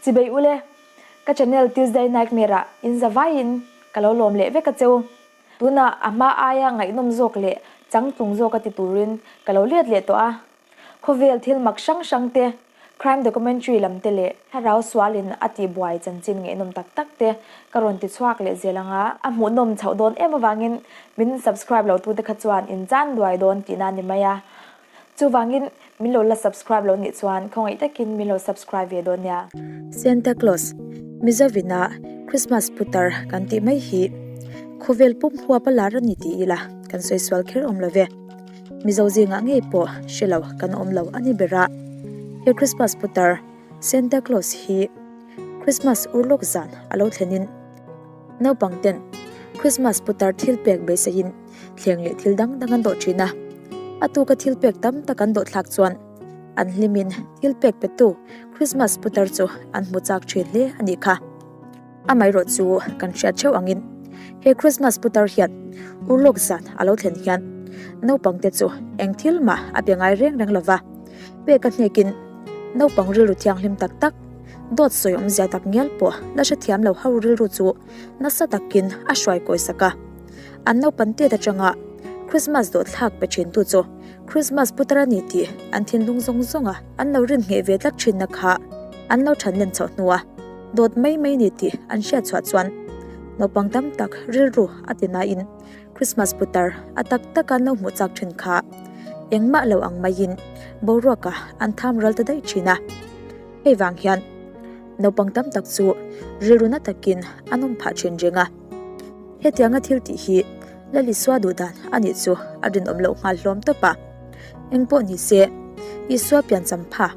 Chibei ule, ka channel Tuesday Nightmare ah in za vaiin ka lo lawm leh vek a cheu. Tunah a hma aia ngaihnawm zawk leh changtlung zawk a ti turin ka lo let leh tawh a. Khawvel thil mak hrang hrang te, crime documentary lam te leh thlarau sualin a tihbuai chanchin ngaihnawm tak tak te ka rawn ti chhuak leh zel ang a. A hmuhnawm chhoh dawn em avangin min subscribe lo tute kha chuan in chan duai dawn tihna a ni mai a. Chuvangin min lo la subscribe lo nih chuan khawngaih takin min lo subscribe ve dawn nia. Santa Claus, Mizovina Christmas putar kan tih mai hi khawvel pum huap a lar a ni tih ila kan sawi sual kher awm lo ve. Mizo zingah ngei pawh hre lo kan awm lo a ni ber a. He Christmas putar Santa Claus hi Christmas urlawk zan a lo thlenin naupang ten Christmas putar thil pek beiseiin thleng leh thil dang dang an dawh thin a. A tuka thil pek tam tak an dawh thlak chuan an hlimin thil pek petu Christmas putar chu an hmu chak thin hle a nih kha. Amaherawh chu kan hriat theuh angin he Christmas putar hian urlawk zan a lo thlen hian naupang te chu eng thil mah a pe ngai reng reng lova, pek a hnekin naupang rilru thianghlim tak tak, dawt sawi awmzia tak ngial pawh la hrethiam lo ho rilru chu nasa takin a hruai kawi sak a. An naupan tet atanga Christmas dawhthlak pe thintu chu Christmas putar a ni tih an thinlung zawng zawnga an lo rin ngheh ve tlat thinna kha an lo than len chhoh hnua dawt mai mai ni tih an hriat chhuah chuan naupang tam tak rilru a ti nain Christmas putar a tak taka an lo hmuh chak thin kha engmah lo ang maiin boruaka an tham ral ta daih thin a. Hei vang hian naupang tam tak chu rilru na takin an awm phah thin reng a. Hetianga thil tih hi Lalisua duh dan a nih chu a rinawm loh nghal hlawm tawp a. Engpawh ni se, Isua piancham pha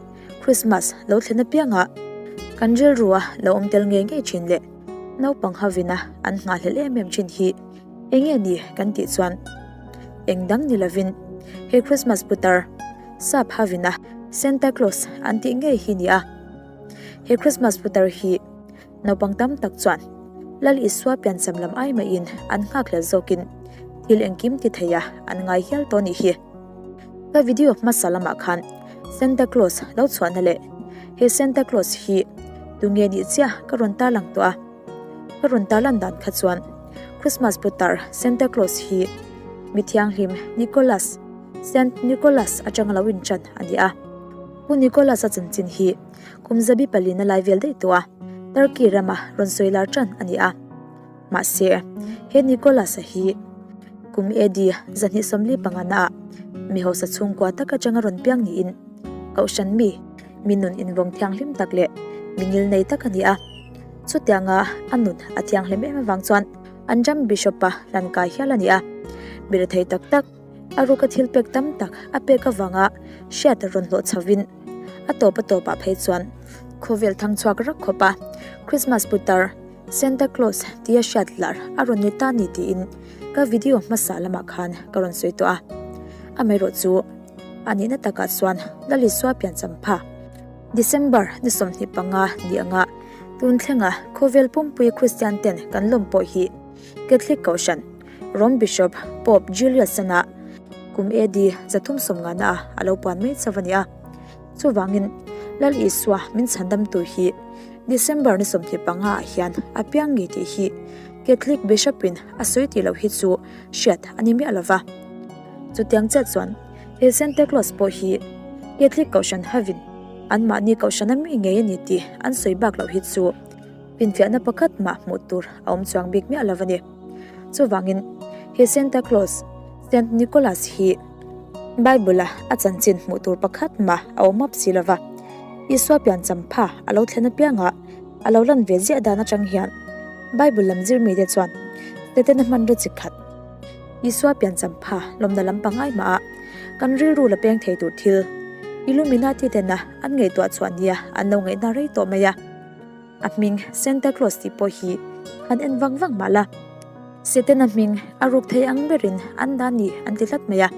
Christmas lo thlen apianga kan rilrua lo awm tel ngei ngei thin leh naupang hovina an nghahhlelh em em thin hi eng nge ni kan tih chuan eng dang ni lovin he Christmas putar sap hovina Santa Claus an tih ngei hi ni a. He Christmas putar hi Naupang tam tak chuan Lal Isua piancham lam ai maiin an nghakhlel zawkin thil engkim ti thei a an ngai hial tawh nih hi. Ka video hmasa lamah khan Santa Claus lo chhuahna leh he Santa Claus hi tunge nih chiah ka rawn tarlang tawh a. Ka rawn tarlan dan kha chuan Christmas putar Santa Claus hi mi thianghlim Nicholas, Saint Nicholas, atanga lo inṭan a ni a. Pu Nicholas-a chanchin hi Kum zabi palina lai vel daih tawh a, Turkey rama rawn sawi lar tan a ni a. Mahse, he Nicholas-a hi kum AD 245 ah mi hausa chhungkua tak atanga rawn piang niin Kohhran mi, mi nun invawng thianghlim tak leh mi ngilnei tak a ni a. Chutianga a nun a thianghlim em avang chuan an ram Bishop-a hlan kai hial a ni a. Mi rethei tak tak, a ruka thil pek tam tak a pek avanga hriat rawn hlawh chhovin, A tawp a tawpah phei chuan khawvel thang chhuak rak khawp a, Christmas putar Santa Claus tia hriat lar a rawn ni ta ni tiin ka video hmasa lamah khan ka rawn sawi tawh a. Amaherawh chu a nihna takah chuan Lalisua piancham pha December ni 25 ni anga tun thlenga khawvel pumpui Kristian ten kan lawm pawh hi Catholic Kohhran Rome Bishop Pope Julius-a kum AD 350 ah a lo puan mai chauh a ni a. Chuvangin, Lal Isua min chhandamtu hi December ni 25 ah hian a piang ngei tih hi Catholic Bishop-in a sawi tih loh hi chu hriat a ni miah lo va. Chutiang chiah chuan he Santa Claus pawh hi Catholic Kohhran hovin anmahni Kohhrana mi ngei a ni tih an sawi bak loh hi chu finfiahna pakhat mah hmuh tur a awm chuang bik miah lo a ni. Chuvangin, he Santa Claus, Saint Nicholas hi Bible-a a chanchin hmuh tur pakhat mah a awm map si lova. Isua piancham pha a lo thlen apianga a lo lan ve ziah dan atang hian Bible lam zir mite chuan Setana hmanraw chi khat Isua piancham pha lawmna lampang ai mah a kan rilru la peng thei tur thil Illuminati tena an ngaihtuah chhuah nia an lo ngaihna rei tawh mai a. A hming Santa Claus tih pawh hi han en vang vang mah la, Setana hming a ruk thei ang berin an dah ni an ti tlat mai a.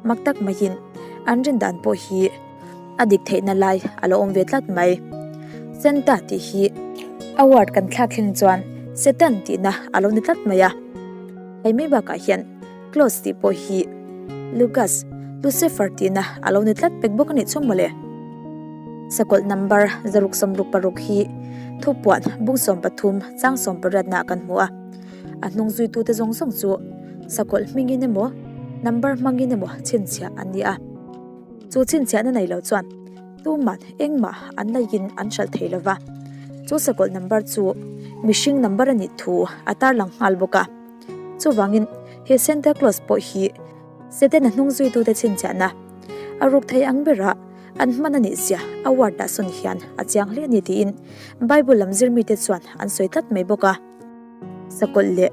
Mak tak maiin an rin dan pawh hi a dik theihna lai a lo awm ve tlat mai. Santa tih hi a word kan thlak thleng chuan Setan tihna a lo ni tlat mai a. Hei mai bakah hian Claus tih pawh hi Lucas, Lucifer tihna a lo ni tlat pek bawk a nih chu mawle. Sakawlh number 666 hi thupuan bung 13 chang 18 nah kan hmu a. A hnung zuitute zawng zawng chu sakawlh hmingin emaw number hmangin emaw chhinchhiah an ni a. Chu chhinchhiahna nei lo chuan tuman engmah an laiin an hralh thei lo va. Chu sakawlh number chu mihring number a nih thu a tarlang nghal bawk a. Chuvangin he Santa Claus pawh hi Setana hnung zuitute chhinchhiahna a ruk thei ang berah an hman a nih zia a word ah sawn hian a chiang hle a ni tiin Bible lam zirmite chuan an sawi tlat mai bawk a. Sakawlh leh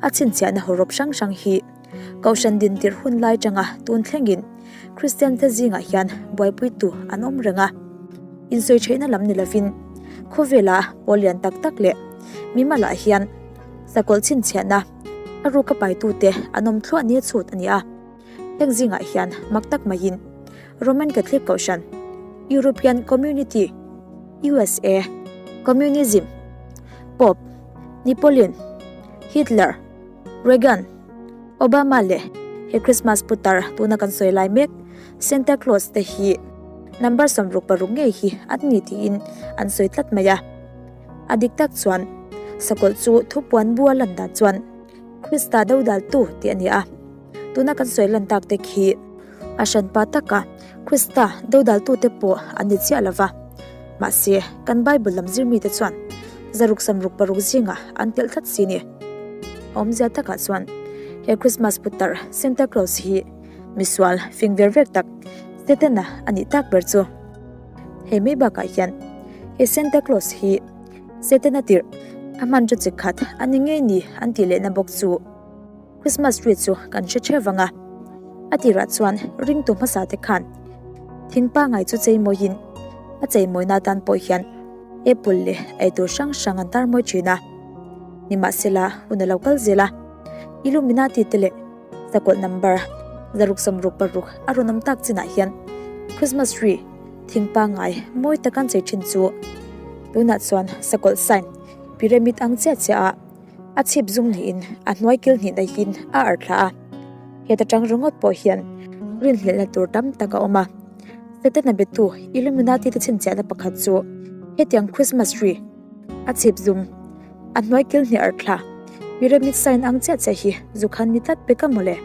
a chhinchhiahna hawrawp hrang hrang hi Kohhran din tirh hun lai tanga tun thlengin Kristian te zingah hian buaipuitu an awm reng a. Insawi theihna lam ni lovin khawvela pawl lian tak tak leh mimalah hian sakawlh chhinchhiahna a ruka paitute an awm thluah nia chhut a ni a. Heng zingah hian mak tak maiin Roman Catholic Kohhran, European Community, USA, Communism, Pope, Napoleon, Hitler, Reagan, Obama leh he Christmas putar tuna kan sawi lai mek Santa Claus te hi number 66 ngei hi an ni tiin an sawi tlat mai a. A dik tak chuan sakawlh chu thupuan bu a lan dan chuan Krista dodaltu tih a ni a. Tuna kan sawi lan tak te khi a hranpa taka Krista dodaltute pawh an ni chiah lo va. Mahse, kan Bible lam zirmite chuan 666 zingah an telh tlat si ni. A awmzia takah chuan he Christmas putar Santa Claus hi misual fing ver ver tak Setana a nih tak ber chu. Hei mai bakah hian he Santa Claus hi Setana tirh a hmanraw chi khat a ni ngei ni an tih lehna bawk chu. Christmas tree chu kan hre theuh vang a, a tirah chuan ringtu hmasa te khan thing pangai chu chei mawiin a chei mawina atan pawh hian apple leh eitur hrang hrang an tar mawi thin a. Nimahsela hun a lo kal zel a, Illuminati te leh sakawlh number 666 a rawn awm tak chinah hian Christmas tree thing pangai mawi tak an chei thin chu tunah chuan sakawlh sign pyramid ang chiah chiah a A chhip zum niin a hnuai kil hnih daihin a arh thla a, heta tang ringawt pawh hian rinhlelhna tur tam tak a awm a. Setana betu Illuminati te chhinchhiahna pakhat chu hetiang Christmas tree a chhip zum, a hnuai kil hnih arh thla, pyramid sign ang chiah chiah hi zu khan ni tlat pek a mawle.